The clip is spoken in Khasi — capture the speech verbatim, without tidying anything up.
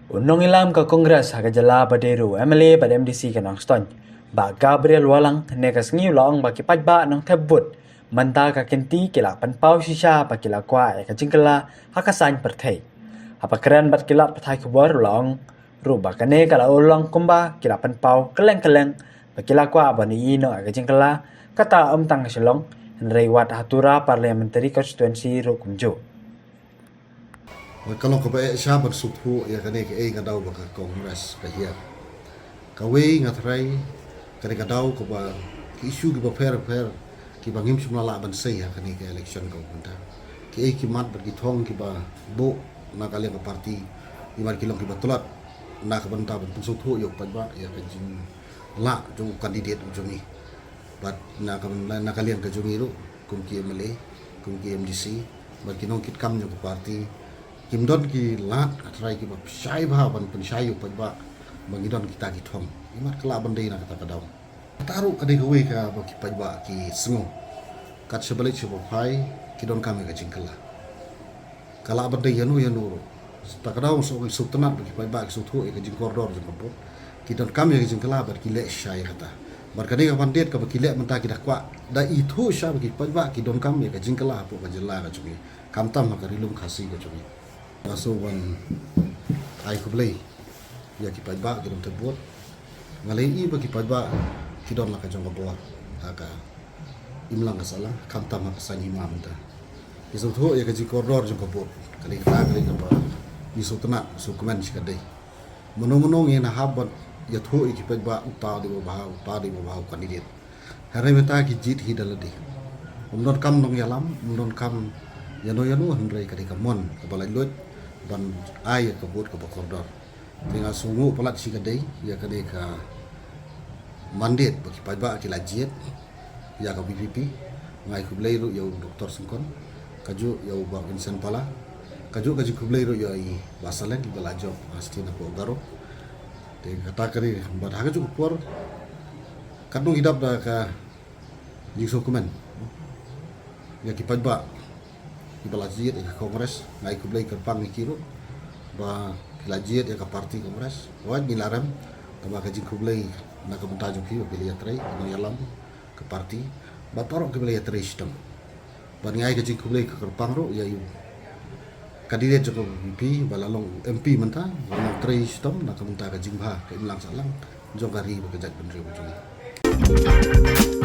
U nongïalam ka Congress ha ka jylla ba dei ruh u M L A bad M D C ka Nongstoiñ, Bah Gabriel Wahlang, hynne ka sngi u la ong ba ki paidbah nongthep vote mynta ka kynti ki la pynpaw shisha ba ki la kwah ïa ka jingkylla ha ka saiñ pyrthei. Haba kren bad ki lad pathai khubor u la ong ruh ba kane ka la urlong kumba ki la pynpaw kylleng kylleng ba ki la kwah ban ïohi noh ïa ka jingkylla, kata ym tang ha Shillong, hynrei wat ha Tura Parliamentary Constituency ruh kumjuh. Ka long kaba eh shisha ban sngewthuh ïa kane kaei ka daw ba ka Congress ka hiar. Kawei nga tharai ka dei ka daw kaba ki issue kiba pher pher kiba ngim shym la lah ban sei ha kane ka election kaba mynta. Kiei ki mat bad ki thong kiba buh na ka liang ka party, ki mat ki long kiba tlot na ka bynta ban pynsngewthuh ïa u paidbah ïa ka jinglah jong u candidate u jong ngi. Bad na ka, na ka liang ka jong ngi ruh, kum ki M L A, kum ki M D C, bad ki nongkitkam jong ka party, kim don ki lad, nga tharai, kiba shai bha ban pynshai ïa u paidbah ba ngi don kita ki thong. Imat ka lah ban dei na kata ka daw. Kata ruh ka dei kawei kaba ki paidbah ki sngew. Kat shaba leit shaba phai ki donkam ïa ka jingkylla. Ka lah ban dei ïano ïano ruh. Ta ka daw shu sngewtynnat ba ki paidbah ki sngewthuh ïa ka jingkordor jong ka vote. Ki donkam ïa ka jingkylla bad ki leh shisha ïa kata. Bad ka dei ka ban dei kaba ki leh mynta, ki da kwah, da ithuh shisha ba ki paidbah ki donkam ïa ka jingkylla hapoh ka jylla ka jong ngi, khamtam ha ka Ri Lum Khasi ka jong ngi. Nga shu ban ai khublei ïa ki paidbah ki nongthep vote. Nga la ïohi ba ki paidbah ki don la ka jong ka bor ha ka imlang ka sahlang, khamtam ha ka saiñ hima mynta. Ki sngewthuh ïa ka jingkordor jong ka vote. Ka dei kata ka dei kaba ngi sngewtynnat, sngewkmen shikatdei. Mano mano ngin hap ban ïathuh ïa ki paidbah uta dei uba bha, uta dei uba bha u candidate. Hynrei mynta ki jied hi da lade. Ym donkam nongïalam, ym donkam ïano ïano, hynrei ka dei ka mon kaba laitluid ban ai ïa ka vote kaba kordor. Te nga sngewnguh palat shikatdei ïa kane ka mandate ba ki paidbah ki la jied ïa ka V P P. Nga ai khublei ruh ïa u Doctor Syngkon, kajuh ïa u Bah Vincent Pala, kajuh ka jingkhublei ruh ïa i Bah Saleng iba la jop ha shnong hapoh Garo. Te kata ka dei, bad ha kajuh ka por katno ngi dap da ka jingsngewkmen ïa ki paidbah kiba la jied ïa ka Congress. Nga ai khublei kyrpang ïa ki ruh ba ki la jied ïa ka party Congress. Wat ngi la rem, tangba ka jingkhublei na ka bynta jong phi ba phi la ïatrei, nongïalam ka party, bad baroh kiba la ïatrei shitom. Bad nga ai ka jingkhublei ka kyrpang ruh ïa u candidate jong ka V P P ba la long M P mynta, ba la long trei shitom na ka bynta ka jingbha ka imlang sahlang jong ka ri bad ka jaitbynriew jong ngi.